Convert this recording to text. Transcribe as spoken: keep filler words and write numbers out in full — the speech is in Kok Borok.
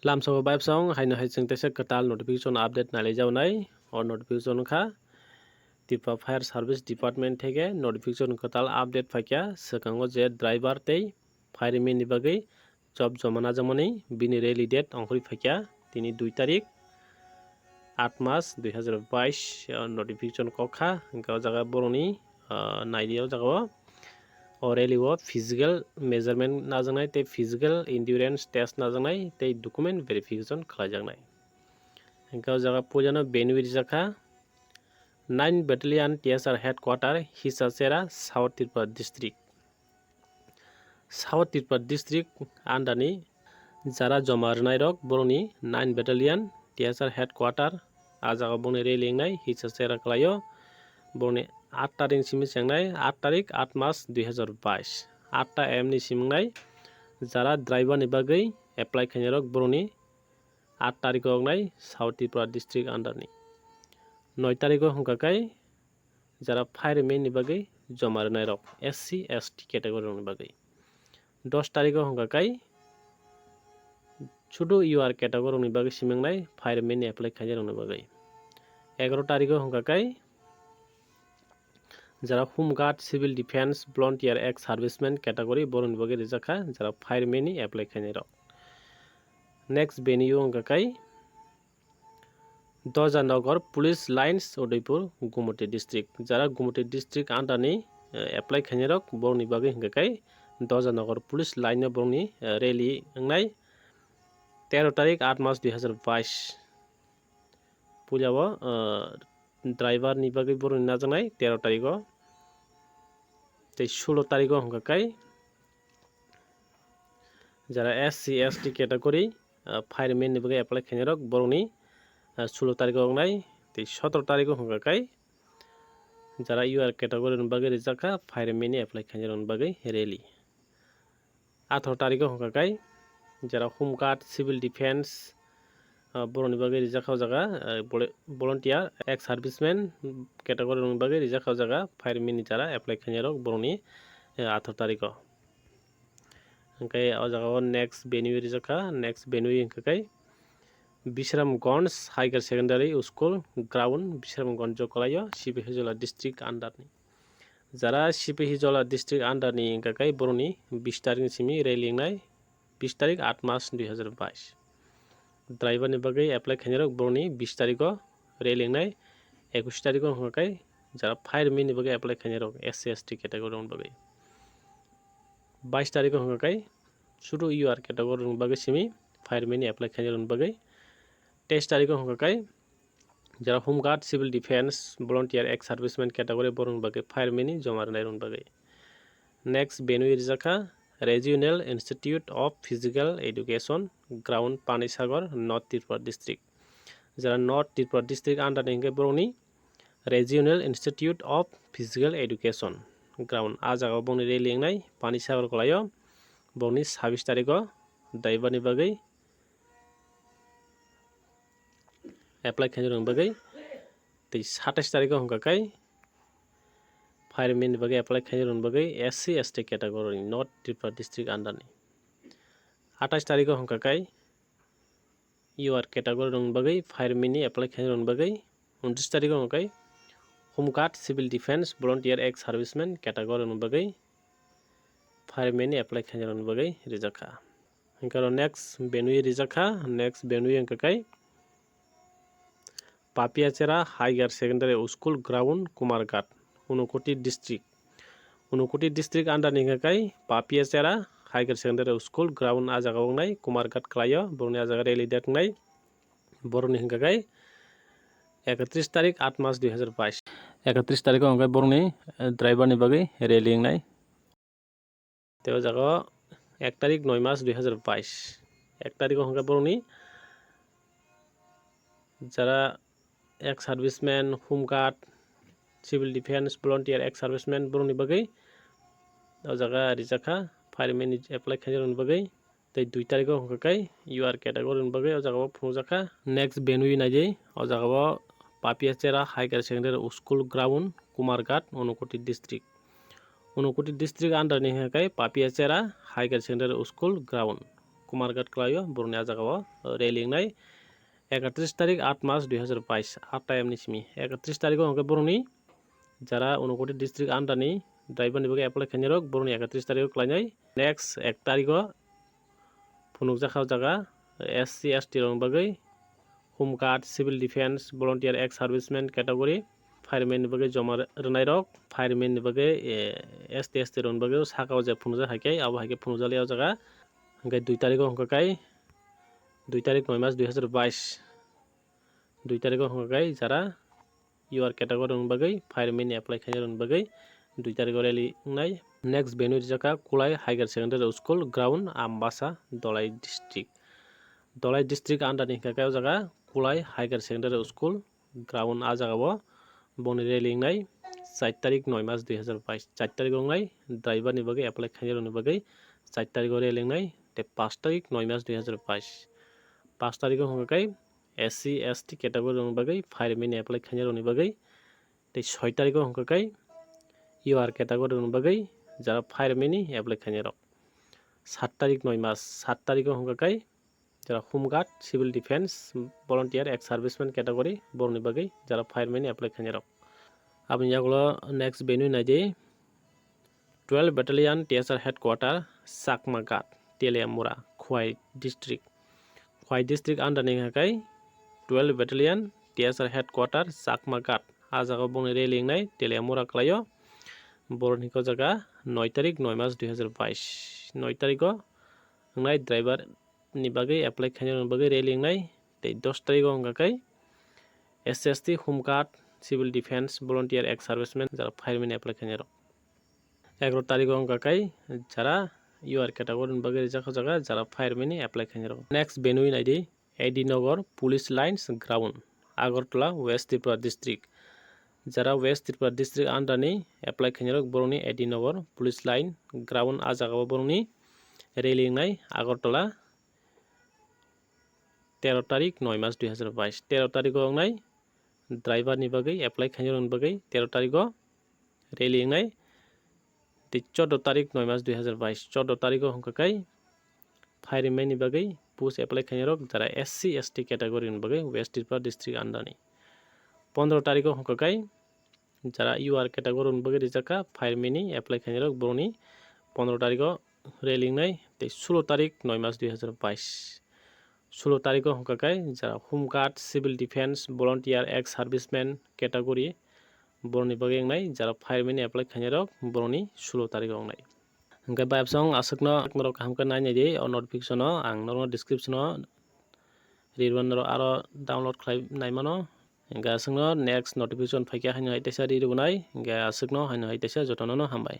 Lamsao bai bwsong haino hai chwng teisa kwtal notification update nai lai jago nai. O notification wngkha Tripura Fire Service Department theke notification kwtal update phaikha, swkango je driver tei fireman ni bagwi job joma najakmani bini rally date ongkhorwi phaikha tini dui tarik, aat mas dui hazar bais, o notification kok kha. Hwnkhe o jaga borokni, ah, naidi o jaga o, o rally o physical measurement najaknai tei physical endurance test najaknai tei document verification khlaijaknai. Hwnkhe o jaga puilano venue rijak kha nine Battalion T S R Headquarter, Hisachera, South Tripura District. South Tripura District under ni jara joma rwnairok borokni nine Battalion T S R Headquarter, a jaga bongni rally wngnai Hisachera kwlaio. Borokni aat tarik simi chengnai, aat tarik, aat mas dui hazar bais, aat ta M ni simi wngnai. Jara driver ni bagwi apply khainairok borokni aat tariko wngnai South Tripura District under ni. Noi tariko hwnkha khe jara fireman ni bagwi joma rwnairok S C S T category rokni bagwi. Dos tariko hwnkha khe chudu U R category rokni bagwi simi wngnai fireman ni apply khainairokni bagwi. Egaroh tariko hwnkha khe jara Home Guard, Civil Defence, Volunteer, Ex Serviceman category borokni bagwi rijak kha jara fireman ni apply khainairok. Next venue hwnkha khe Dojanagar Police Lines, Udaipur, Gumoti District. Jara Gumoti District under ni, eh, apply khainairok borokni bagwi hwnkha khe Dojanagar Police Line o borokni, eh, rally wngnai tero tarik aat mas dui hazar bais. Puila o, eh, driver ni bagwi borokni najaknai tero tariko. Tei sulo tariko hwnkha khe jara S C S T category, ah, fireman ni bagwi apply khainairok borokni, ah, sulo tariko wngnai. Tei sotoro tariko hwnkha khe jara U R category ni bagwi rijak kha fireman ni apply khainairokni bagwi rally. Atharo tariko hwnkha khe jara Home Guard, Civil Defence, ah, borokni bagwi rijak kha o jaga, ah, vole-, volunteer, ex serviceman category rokni bagwi rijak kha o jaga fireman ni jara apply khainairok borokni, eh, atharo tariko. Hwnkhe o jaga o next venue rijak kha, next venue hwnkha khe Bisramganj Higher Secondary School ground, Bisramganj o kwlaio, Sipahijola district under ni. Jara Sipahijola district under ni hwnkha khe borokni bis tarik ni simi rally wngnai, bis tarik aat mas dui hazar bais. Driver ni bagwi apply khainairok borokni bis tariko rally wngnai, ekush tariko hwnkha khe jara fireman ni bagwi apply khainairok S C S T category rokni bagwi. Bais tariko hwnkha khe sudu U R category rokni bagwi simi fireman ni apply khainairokni bagwi. Teis tariko hwnkha khe jara Home Guard, Civil Defence, Volunteer, Ex Serviceman category borokni bagwi fireman ni joma rwnairokni bagwi. Next venue rijak kha Regional Institute of Physical Education ground, Panisagar, North Tripura District. Jara North Tripura District under ni hwnkhe borokni Regional Institute of Physical Education ground. A jaga o bongni rally wngnai Panisagar kwlaio, bongni sabis tariko driver ni bagwi apply khainai rokni bagwi. Tei satais tariko hwnkha khe fireman ni bagwi apply khainai rokni bagwi S C S T category ni North Tripura district under ni. Atais tariko hwnkha khe U R category rokni bagwi fireman ni apply khainai rokni bagwi. Untris tariko hwnkha khe Home Guard, Civil Defence, Volunteer, Ex Serviceman category rokni bagwi fireman ni apply khainai rokni bagwi rijak kha. Hwnkhe oro next venue rijak kha, next venue hwnkha khe Papiachera Higher Secondary School ground, Kumarghat, Unakoti district. Unakoti district under ni hwnkha khe Papiachera Higher Secondary School ground, a jaga wngnai Kumarghat kwlaio, borokni a jaga rally date wngnai, borokni hwnkha khe ekatris tarik aat mas dui hazar bais. Ekatris tariko hwnkhe borokni, eh, driver ni bagwi rally wngnai. Tei o jaga o ek tarik noi mas dui hazar bais. Ek tariko hwnkhe borokni jara ex serviceman, home guard, civil defence, volunteer, ex serviceman borokni bagwi o jaga rijak kha, fireman ni apply khainai rokni bagwi. Tei dui tariko hwnkha khe U R category ni bagwi o jaga o phunukjak kha. Next venue naidi, o jaga o Papiachera Higher Secondary School ground, Kumarghat, Unakoti district. Unakoti district under ni hwnkha khe Papiachera Higher Secondary School ground, Kumarghat kwlaio, borokni a jagao rally wngnai ekatris tarik aat mas dui hazar bais, aat ta M ni simi. Ekatris tariko hwnkhe borokni jara Unakoti district under ni driver ni bagwi apply khainai rok, borokni ekatris tariko kwlainai. Next ek tariko phunukjak kha o jaga S C S T rokni bagwi Home Guard, Civil Defence, Volunteer, Ex Serviceman category, fireman ni bagwi joma rwnai rok, fireman ni bagwi, eh, S T S T rokni bagwi saka o je phunukjak hai khe, abo hai khe phunukjak liya o jaga. Hwnkhe dui tariko hwnkha khe, dui tarik noi mas dui hazar bais, dui tariko hwnkha khe jara U R category rokni bagwi, fireman ni apply khainai rokni bagwi dui tariko rally wngnai. Next venue rijak kha Kulai Higher Secondary School ground, Ambasa, Dholai district. Dholai district under ni hwnkha khe o jaga Kulai Higher Secondary School ground, a jagao bongni rally wngnai char tarik noi mas dui hazar bais, char tariko wngnai driver ni bagwi apply khainai rokni bagwi char tariko rally wngnai, tei paanch tarik noi mas dui hazar bais, paanch tariko hwnkha khe S C, S T category rokni bagwi fireman ni apply khainai rokni bagwi, tei soi tariko hwnkha khe U R category rokni bagwi jara fireman ni apply khainai rok. Saat tarik noi mas, saat tariko hwnkha khe jara Home Guard, Civil Defence, Volunteer, Ex Serviceman category borokni bagwi jara fireman ni apply khainai rok. Aboni yagulo next venue nai di, twelve Battalion T S R Headquarter, Chakma Ghat, Teliamura, Khowai district. Khowai district under ni hwnkha khe twelve Battalion T S R Headquarter, Chakma Ghat. A jagao bongni rally wngnai Teliamura kwlaio. Borokni hwnkha o jaga noi tarik noi mas dui hazar bais. Noi tariko wngnai driver ni bagwi apply khainai rokni bagwi rally wngnai. Tei dos tariko hwnkha khe S C S T, Home Guard, Civil Defence, Volunteer, Ex Serviceman, jara fireman apply khainai rok. Egaroh tariko hwnkha khe jara U R category ni bagwi rijak kha o jaga, jara fireman ni apply khainai rok. Next venue nai di, A D Nagar Police Lines ground, Agartala, West Tripura district. Jara West Tripura district under ni apply khainai rok, borokni A D Nagar Police Line ground, a jagao borokni rally wngnai Agartala, tero tarik noi mas dui hazar bais. Tero tariko wngnai driver ni bagwi, apply khainai rokni bagwi tero tariko rally wngnai. Tei chordo tarik noi mas dui hazar bais, chordo tariko hwnkha khe fireman ni bagwi post apply khainai rok jara S C, S T category ni bagwi West Tripura district under ni. Pondro tariko hwnkha khe jara U R category ni bagwi rijak kha fireman ni apply khainai rok, borokni pondro tariko rally wngnai. Tei sulo tarik noi mas dui hazar bais, sulo tariko hwnkha khe jara Home Guard, Civil Defence, Volunteer, Ex Serviceman category borokni bagwi wngnai, jara fireman ni apply khainai rok borokni sulo tariko wngnai. Hwnkhe bai absong aswkno norok kaham khe nai nai di o notification o, ang norokno description o rirwano norok aro download khlai nai mano. Hwnkhe aswkno next notification phaikha haino hai teisa ri rwbwnai. Hwnkhe aswkno haino hai teisa jotono no hambai.